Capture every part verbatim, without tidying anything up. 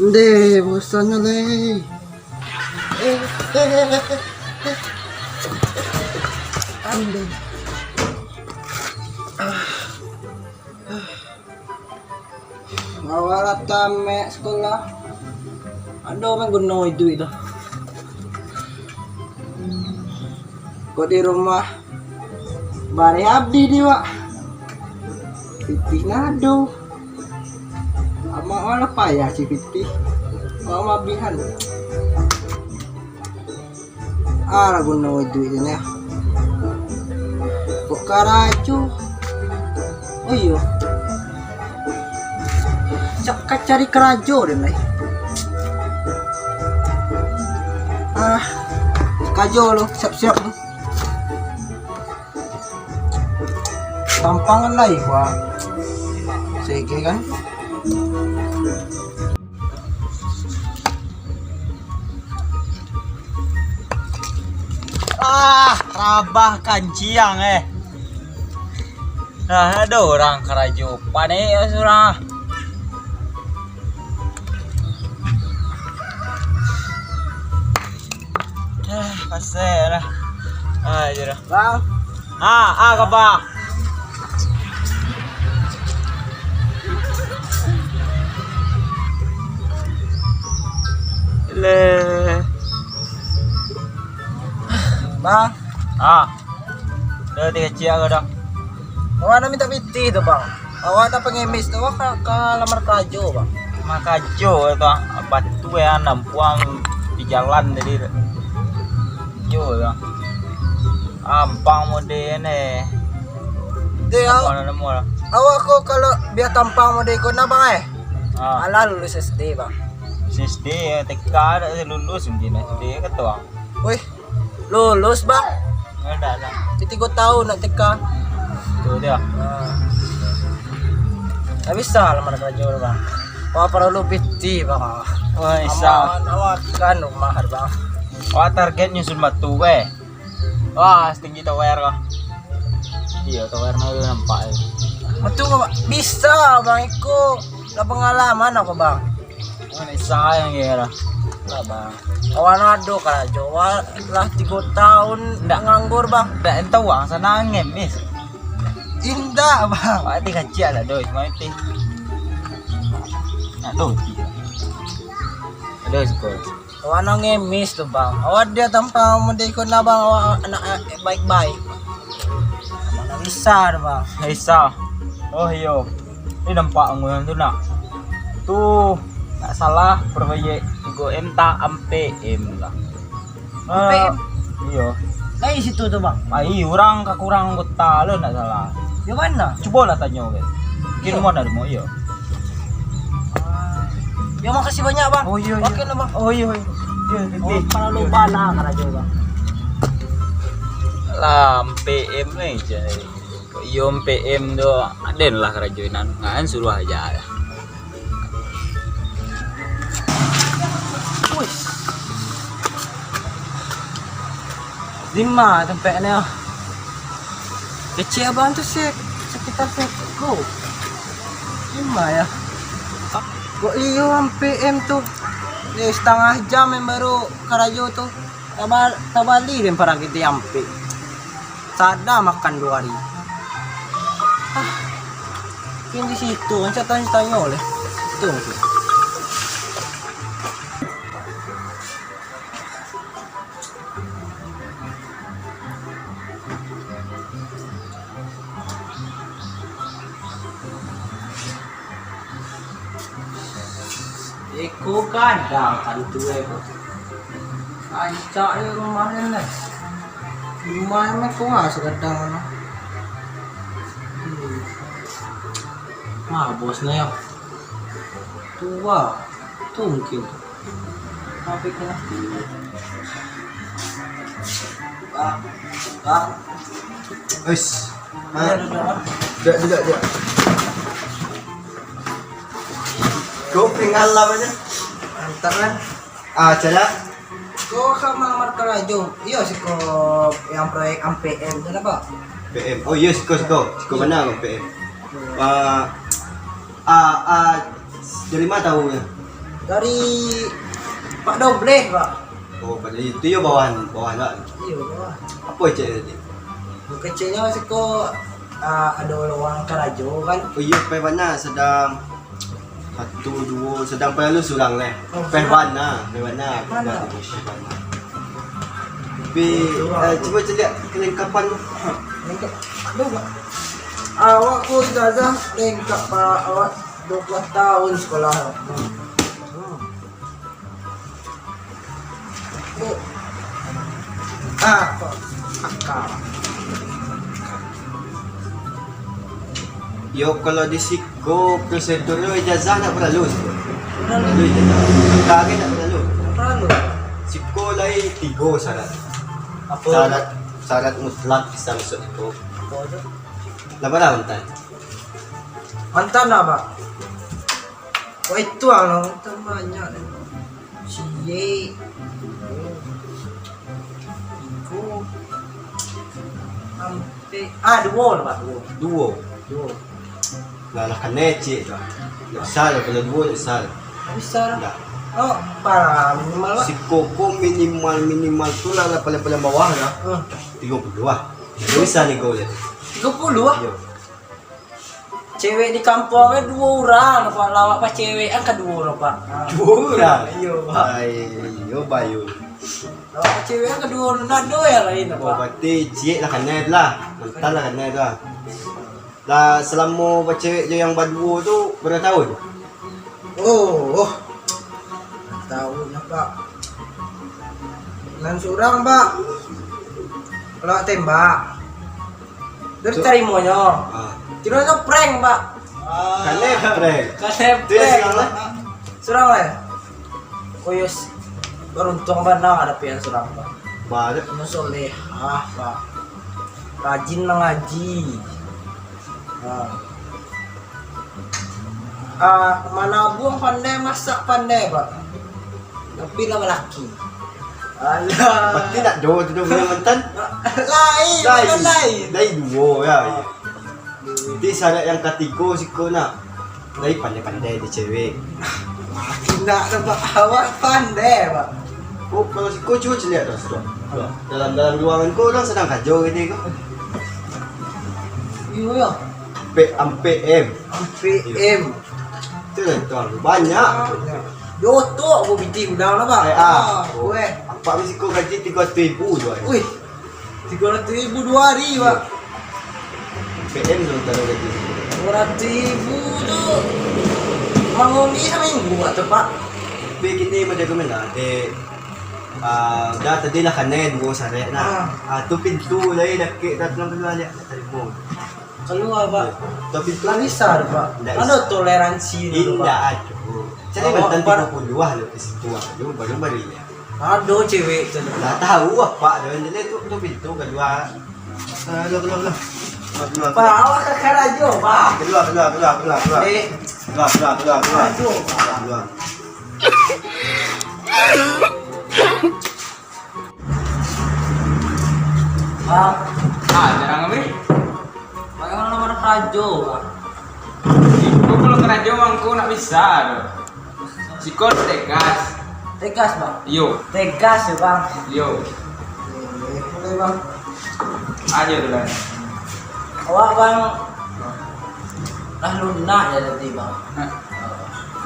Deh, bosan lai. Eh, eh, eh, eh, eh. Andeh. Awak lah tamat sekolah. Ado mah guno iduik tu. Kok di rumah bareh abdi di wak. Pitih nado. Amak malah payah si pitih. Kok mabihan. Alah guno duit ni. Kok karajo? Oh iyo. Cak ka cari karajo den lai. Ah, kajo lo, siap-siap lo. Tampangan lai, wah. Sege kan? Ah, rabah kanciang, eh. Nah, ado urang karajo. Panek yo surang. Ah, pasai lah. Ah, je lah. Bang. Ah, ah, kaba. Le. Bang. Ah. Dah tiga ciak ke dah? Awak nak minta pitih tu, Bang. Awak nak pengemis tu, awak ka, ka lamar karajo, Bang. Lamar karajo tu, apa tu ya, nampuang di jalan tadi tu. Jo tu. Ampang mode ni. Deh, awak, mana nemu lah? Awak ko kalau biar tampang mode ko nah, Bang, eh? Ah. Alah lulus S D, Bang. S D, T K dak lulus mungkin S D kata, Bang. Weh, lulus, Bang. Ado lah. Tigo tahun nak T K. Tu dia. Ah. Tak bisa lah mana karajo, Bang. Wah, paralu pitih, Bang. Wah, bisa. Aman, awak kan rumah, Bang. Wah, target nyusun batu, weh. Wah, setinggi tower kah? Iyo, tower tu nampak tu. Betul, Bang. Bisa, Bang, iko lah pengalaman aku, Bang. Mana bisa yang kira? Lah, Bang. Kawan ado karajo, wa-, lah tigo tahun ndak nganggur, Bang. Ndak ento uang sana ngemis. Indak, Bang. Wah, ti kacik lah, doi, cuma ti. Nak doi. Aduh, syukur. Awak nak ngemis tu, Bang. Awak dia tampang mode ko nah, Bang. Awak anak, eh, baik-baik. Mana bisa tu, Bang? Bisa. Oh, iyo. Ni nampak anggunan tu nak. Tu, tak salah, proyek tigo M tak ampe M lah. Ampe M? Eh, iyo. Lain situ tu, Bang? Ai, urang kakurang anggota lo, ndak salah. Di mana? Cubolah tanyo, guys. Mungkin iyo. Rumah nak rumah, iyo. Ah. Yo, makasih banyak, Bang. Oh, iyo, iyo. Oke lah, Bang. Oh, iyo, iyo. Iyo, iyo. Oh, kalau lupa lah, karajo, Bang. Lah, P M ni, cai. Kok iyo P M tu, aden lah karajo nan, ngan suruh aja lah. Wis. Di ma tampek ni, ah? Kecek abang tu se-, sekitar seko. Di ma, ya? Kok iyo P M tu? Ni setangah jam yang baru karajo tu. Taba-, tabali den parang kito ampek. Sada makan duo ari. Ah, mungkin di situ, rancak tanyo-tanyo leh. Situ mungkin. Iko gadang tantu iko. Rancak yo rumah den lai. Rumah emang kurang sagadang mano. Hmm. Mah bos ni yo. Tua. Tu mungkin tu. Tapi kena. Ah, ah. Uish. Ah. Duduk, duduk, duduk. Kau pinggan lah aja. Mantap kan? Ah, cara. Kau ka malamar karajo. Iyo, siko yang proyek M P M tu napa? P M. Oh, iyo, siko, siko. Siko mana P M? Ah, ah, ah, dari mana tahu ya? Dari Pak Dobleh, Pak. Oh, Pak Dobleh. Itu yo bawahan, bawahan, Pak. Iyo, bawah. Apo keceknyo tadi? Keceknyo siko, ah, ado lowongan karajo kan. Oh iyo, Pak Bana sadang Satu, duo, sadang palalu surang lai. Oh, surang. Pehwana, pehwana. Mana? Pehwana. Tapi, surang. Eh, cubo caliak kelengkapan. Lengkap. Aduh, Pak. Awak ko ijazah lengkap, Pak. Awak duo puluah tahun sekolah. Hmm. Hmm. Ah, kok akal. Yo, kalau di siko prosedurnyo ijazah ndak paralu siko. Paralu. Paralu ijazah. Akta kan ndak paralu. Ndak paralu. Siko lai tigo syarat. Apo? Syarat, syarat mutlak bisa masuk siko. Apo tu? Lah, bara mantan? Mantan lah, Pak. Wah, itu lah, mantan banyak deh. Ciek. Tigo. Ampek. Ah, duo lah, Pak, duo. Duo. Duo. Lah, lah kanai ciek tu. Ndak bisa lah, kalau duo ndak bisa lah. Ndak bisa lah. Ndak. Oh, parah, minimal lah. Siko ko minimal, minimal tu lah, lah paling-paling bawah lah. Hmm. Tigo puluah lah. Ndak bisa nego lah. Tigo puluah? Iyo. Cewek di kampuang kan duo urang, Pak. Lah awak pacewekan kaduo lo, Pak. Ha. Duo urang? Iyo, Pak. Ai, yo, bayu. Lah awak pacewekan kaduo lo, ndak ado yang lain, Pak. Oh, berarti ciek lah kanai tu lah. Mantan lah kanai tu lah. Lah, salamo bacewek jo yang baduo tu, bara tahun? Oh, oh. Tahun lah, Pak. Nan surang, Pak. Kalau tembak. Terus su- tarimonyo. Ah. Tironyo prank, Pak. Kanai prank. Kanai prank. Tu yang surang lah? Surang lah. Koyos, baruntuang bana dapek yang surang, Pak. Ba, tu. Inyo solehah, Pak. Rajin mangaji. Ha. Ah, manabuang pandai, masak pandai, Pak. Tapi lah balaki. Alah. Pasti ndak do, tu do, punya mantan. Lain, lain. Lain duo, ya. Jadi syarat yang katigo siko nak. Lai pandai-pandai di cewek. Indak nampak awak pandai, Pak. Oh, kalau siko cubo caliak dah, sudah. Dalam, dalam ruangan ko urang sadang kajo gini ko. Iyo, yo. Ampek, ampek M. Ampek M. Tu lah, tuan. Banyak. Banyak. Yo, tu aku pitih udang lah, Pak. Eh, ah. Ah, weh. Apak mah siko gaji tigo ratuih ribu tu, eh. Wih. Tigo ratuih ribu duo hari, Pak. P M tu kalau gaji. Duo ratuih ribu tu mangundi saminggu, Pak, tu, Pak. Tapi kini macam tu, Min, lah. Dek, ah, dah tadi lah kanai duo sarek, nah. Ah. Ah, tu pintu lai dakek, dah tulang kalua, liak, tak tarimo. Kalua, Pak. Tu pintu. Lah bisa, Pak. Ndak bisa. Ado toleransi dulu, Pak. Indak ado. Cari mantan tigo puluah lah di situ, ah. Baru, baru, baru, ya. Ado cewek tu. Lah tahu apak tu, jadi tu, tu pintu kalua. Ah, kalua, kalua, kalua. Kalua, kalua. Pak, awak ka karajo, Pak. Kalua, kalua, kalua, kalua, kalua. Eh. Kalua, kalua, kalua, kalua. Karajo, Pak. Kalua. Pak. Ah, jarang apa? Pak, yang nomor karajo, Pak. Iko kalau karajo mangko nak bisa tu. Siko tegas. Tegas, Bang? Iyo. Tegas ya, Bang? Iyo. Boleh, boleh, Bang. Aja tu lah. Awak, Bang, lah lunak ya tadi, Bang. Nah.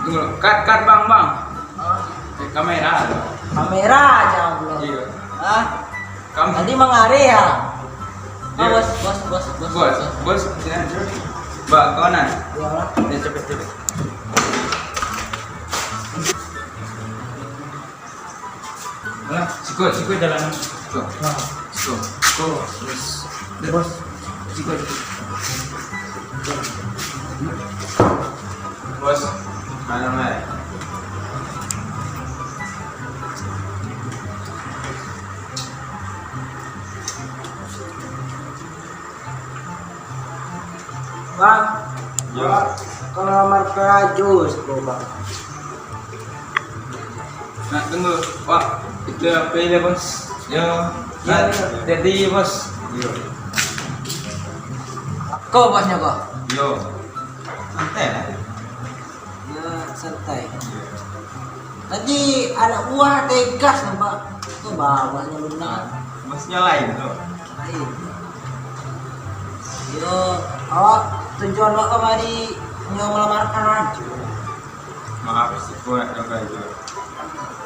Tunggu. Cut, cut, Bang, Bang. Hah? Eh, kamera. Kamera aja, Bang. Iyo. Hah? Kam- Tadi mangareh ya? Ah, iyo. Bos, bos, bos, bos, bos, bos. Bos, sini aja. Ba, kawanan. Iyo lah. Ya, cepet, cepet. Alah, siko, siko jalan. Siko. Nah. Siko. Siko. Bos. Bos. Siko, siko. Bos, malam, eh. Bang, yo. Bang, ka lamar karajo siko, Bang. Nak tunggu. Wah, itu apa dia, Bos? Yo. Yo, yo. Jadi, Bos. Yo. Ko bosnyo ko? Yo. Santai lah. Yo, santai. Yo. Tadi anak buah tegas nampak. Tu bawahnyo lunak. Maksudnyo lain tu. Lain. Yo, awak tujuan awak kamari nyo malamarkan ajo. Maaf, siko nak dengar itu.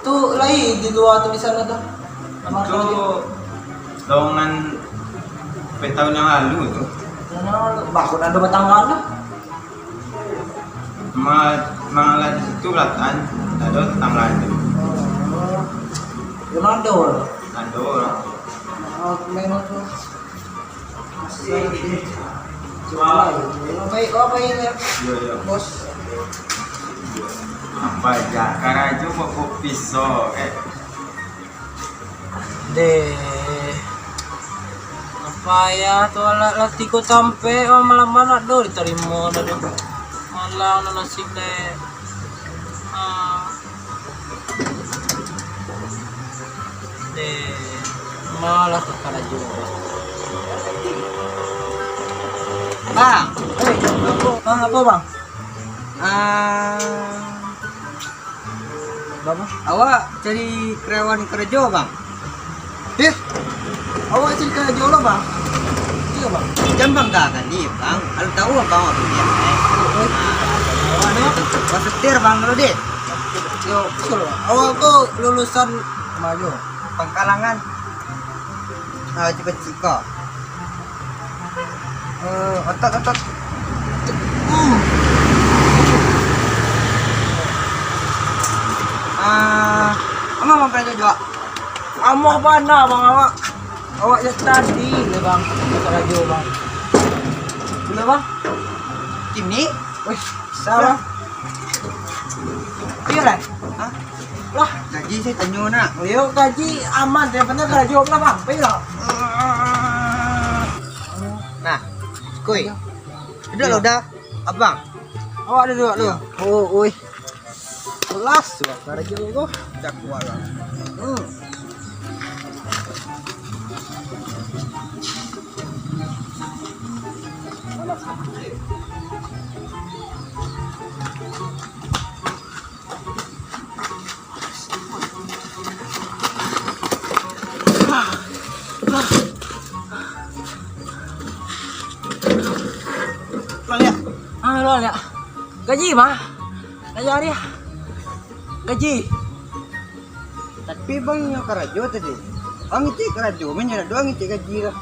Tu lai di lua tulisan tu. Itu lowongan petahun yang lalu tu. Yang lalu, bakun ado batanggal lah. Ma-, malah di situ belakang, ado tanggal tu. Oh. Yang ado lah. Ado lah. Oh, memang tu. Baik, oh, baik, ya. Yo, yo. Bos. Apa aja, karajo kok, kok pisau, eh. Deh. Apa ya tu alat lah tigo tampek, oh, malam anak do ditarimo dah tu. Malang no nasib deh. Ah. Eh, malah ka karajo. Bang. Eh, apo? Ah, apo, Bang? Ah, Bang, awak cari karyawan karajo, Bang? Eh, awak cari karajo lo, Bang? Iyo, Bang. Jambang ka tadi, Bang. Kalau tahu, Bang, awak tu dia, eh. Oh, oh. Ah, awak ni, Bang, setir, Bang, dulu deh. Yo, betul, Bang. Awak tu lulusan ma jo? Pangkalangan. Ah, cik-cik ko. Eh, otot, otot. Hmm. Ah, aman, Bang, karajo juo? Amuah bana, Bang, awak. Awak yo tadi, Bang, karajo, Bang. Bilo, Bang? Kini? Wih, salah. Iyo lah. Hah? Lah. Gaji saya tanyo nak. Iyo, gaji aman, yang penting karajo lah, Bang. Iyo. Nah, Kuy. Duduak lo dah, Abang. Awak duduak lo. Oh, oi. Kelas tu, Bang. Karajo tu. Dah kuat lah. Hmm. Lo liak. Ah, lo liak. Gaji, Bang. Gaji hari. Gaji. Tapi Bang nyo karajo tadi. Bang ngicek karajo, manyarah doang ngicek gaji lah.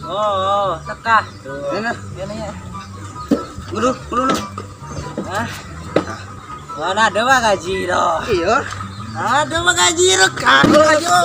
Oh, oh, takah. Yo nah. Yo nah, yo. Dulu, dulu, dulu. Hah? Mana ado, Bang, gaji tu? Iyo. Ado, Bang, gaji tu, kan, karajo.